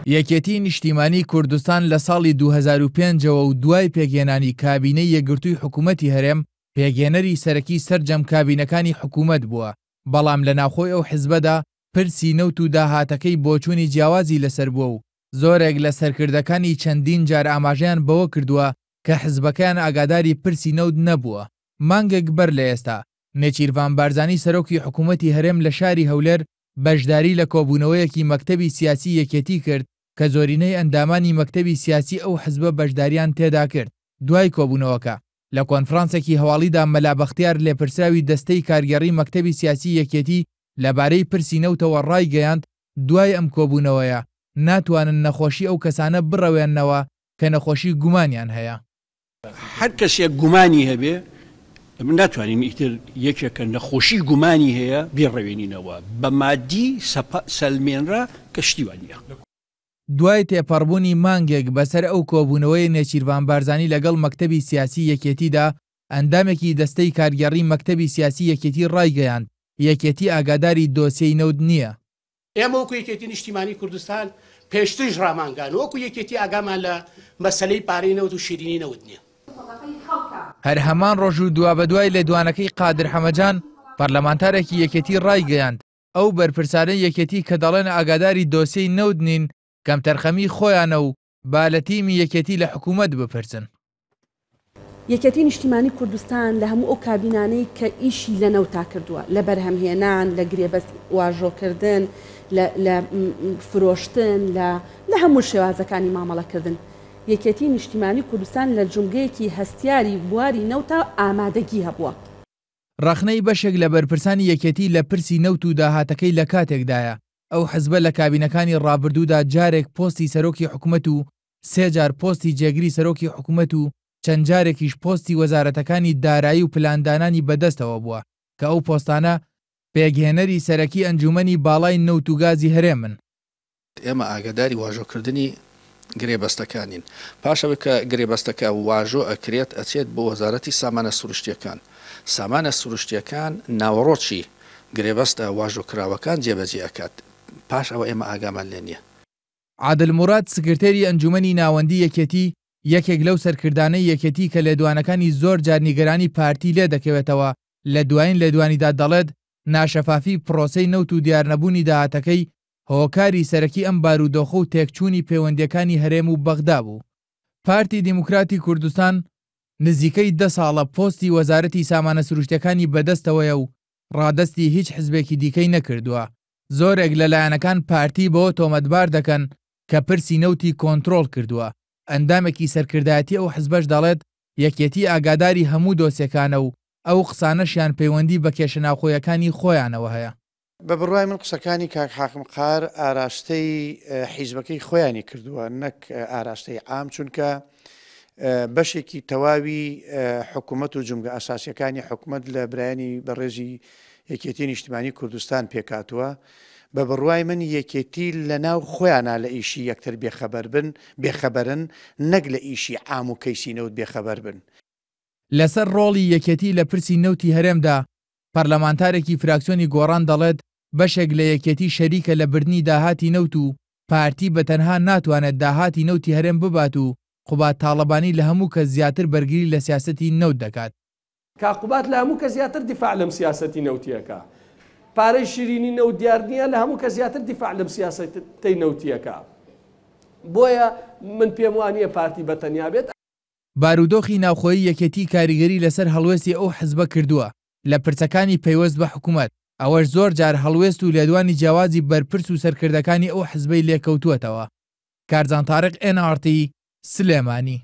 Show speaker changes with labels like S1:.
S1: یەکێتیی نیشتیمانیی کوردستان لە ساڵی 2005 ەوە و دوای پێکهێنانی کابینەی یەکگرتووی حکوومەتی هەرێم، پێکهێنەری سەرەکی سەرجەم کابینەکانی حکوومەت بووە، بەڵام لە ناوخۆی ئەو حزبەدا پرسی نەوت و داهاتەکەی بۆچوونی جیاوازی لەسەر بووە و زۆرێک لە سەرکردەکانی چەندین جار ئاماژەیان بەوە کردووە کە حزبەکەیان ئاگاداری پرسی نەوت نەبووە. مانگێک بەر لە ئێستا، نێچیرڤان بارزانی سەرۆکی حکوومەتی هەرێم لە شاری هەولێر بەشداری لە کۆبوونەوەیەکی مەکتەبی سیاسی یەکێتی کرد کە زۆرینەی ئەندامانی مەکتەبی سیاسی ئەو حزبە بەشداریان تێدا کرد. دوای کۆبوونەوەکە، لە کۆنفرانسێکی هەواڵیدا مەلا بەختیار لێپرسراوی دەستەی کارگێڕی مەکتەبی سیاسی یەکێتی لەبارەی پرسی نەوتەوە ڕایگەیاند دوای ئەم کۆبوونەوەیە ناتوانن نەخۆشی ئەو کەسانە بڕەوێننەوە کە نەخۆشی گومانیان هەیە.
S2: هەر کەسێک گومانی هەبێ ئێمە ناتوانین ئیتر یەکێک کە نەخۆشی گومانی هەیە بیڕەوێنینەوە، بە مادی سەلمێنرا کە شتی وا نییە.
S1: دوای تێپەڕبوونی مانگێک بەسەر ئەو کۆبوونەوەی نێچیرڤان بارزانی لەگەڵ مەکتەبی سیاسی یەکێتیدا، ئەندامێکی دەستەی کارگێڕی مەکتەبی سیاسی یەکێتی ڕایگەیاند، یەکێتی ئاگاداری دۆسیەی نەوت نییە.
S3: ئێمە وەکو یەکێتی نیشتیمانی کوردستان پێشتریش ڕامانگان وەکو یەکێتی ئاگامان لە مەسەلەی پارەی نەوت و شیرینی نەوت نییە.
S1: هەر هەمان ڕۆژ و دوابەدوای لێدوانەکەی قادر حەمەجان، پەرلەمانتارێکی یەکێتی ڕایگەیاند، ئەو بەرپرسانەی یەکێتی کە دەڵێن ئاگاداری دۆسیەی نەوت نین، کەمتەرخەمی خۆیانە و با لە تیمی یەکێتی لە حکومەت بپرسن.
S4: یەکێتی نیشتیمانی کوردستان لە هەموو ئەو کابینانەی کە ئیشی لە نەوتا کردووە، لە بەرهەمهێنان، لە گرێبەست واژۆکردن، لە لە فرۆشتن، لە لە هەموو شێوازەکانی مامەڵەکردن، یەکێتی نیشتیمانی کوردستان لە جومگەیەکی هەستیاری بواری نەوتا ئامادەگی هەبووە.
S1: ڕەخنەی بەشێک لە بەرپرسانی یەکێتی لە پرسی نەوت و داهاتەکەی لە کاتێکدایە، ئەو حزبە لە کابینەکانی ڕابردوودا جارێک پۆستی سەرۆکی حکومەت و سێ جار پۆستی جێگری سەرۆکی حکومەت و چەند جارێکیش پۆستی وەزارەتەکانی دارایی و پلاندانانی بەدەستەوە بووە کە ئەو پۆستانە پێکهێنەری سەرەکی ئەنجومەنی باڵای نەوت و گازی هەرێمن.
S5: ئێمە ئاگاداری واژۆکردنی گرێبەستەکانین. پاش ئەوەی کە گرێبەستەکە واژۆ ئەکرێت ئەچێت بۆ وەزارەتی سامانە سروشتییەکان. سامانە سروشتییەکان ناوەڕۆکی گرێبەستە واژۆکراوەکان جێبەجێ ئەکات. پاش ئەوە ئێمە ئاگامان لێ نییە.
S1: عادل موراد سکرتێری ئەنجومەنی ناوەندی یەکێتی، یەکێک لەو سەرکردانەی یەکێتی کە لێدوانەکانی زۆر جار نیگەرانی پارتی لێدەکەوێتەوە، لە دوایین لێدوانیدا دەڵێت ناشەفافی پڕۆسەی نەوت و دیارنەبوونی داهاتەکەی هۆکاری سەرەکی ئەم بارودۆخە و تێکچوونی پەیوەندییەکانی هەرێم و بەغدا بوو. پارتی دیموکراتی کوردستان نزیکەی دە ساڵە پۆستی وەزارەتی سامانە سروشتیەکانی بەدەستەوەیە و ڕادەستی هیچ حزبێکی دیکەی نەکردووە. زۆرێک لە لایەنەکان پارتی بەوە تۆمەتبار دەکەن کە پرسی نەوتی کۆنترۆڵ کردووە، ئەندامێکی سەرکردایەتی ئەو حزبەش دەڵێت یەکێتی ئاگاداری هەموو دۆسیەکانە و ئەو قسانەشیان پەیوەندی بە کێشە ناوخۆیەکانی خۆیانەوە هەیە.
S6: بە بڕوای من قسەکانی کاک حاکم قار ئاراستەی حیزبەکەی خۆیانی کردووە نەک ئاراستەی عام، چونکە بەشێکی تەواوی حکوومەت و جومگە ئەساسیەکانی حکومەت لە برایانی بەڕێزی یەکێتی نیشتمانی کوردستان پێکهاتووە، بە بڕوای من یەکێتی لە ناو خۆیانا لە ئیشی یەکتر بێخەبەر بن بێخەبەرن نەک لە ئیشی عام و کەیسی نەوت بێخەبەر بن.
S1: لەسەر ڕۆڵی یەکێتی لە پرسی نەوتی هەرێمدا، پەرلەمانتارێکی فراکسیۆنی گۆڕان دەڵێت، بەشێک لە یەکێتی شەریکە لە بردنی داهاتی نەوت و پارتی بە تەنها ناتوانێت داهاتی نەوتی هەرێم ببات و قوباد تاڵەبانی لە هەموو کەس زیاتر بەرگری لە سیاسەتی نەوت دەکات.
S7: کاک قوباد لە هەموو کەس زیاتر دیفاع لەم سیاسەتی نەوتیەکا. پارەی شیرینی نەوت دیار نییە، لە هەموو کەس زیاتر دیفاع لەم سیاسەتەی نەوتیەکا. بۆیە من پێم وا نییە پارتی بە تەنیا بێت.
S1: بارودۆخی ناوخۆیی یەکێتی کاریگەری لەسەر هەڵوێستی ئەو حزبە کردووە لە پرسەکانی پەیوەست بە حکومەت، ئەوەش زۆر جار هەڵوێست و لێدوانی جیاوازی بەرپرس و سەرکردەکانی ئەو حزبەی لێکەوتووەتەوە. کارزان تارق، ئێن ئاڕ تی، سلێمانی.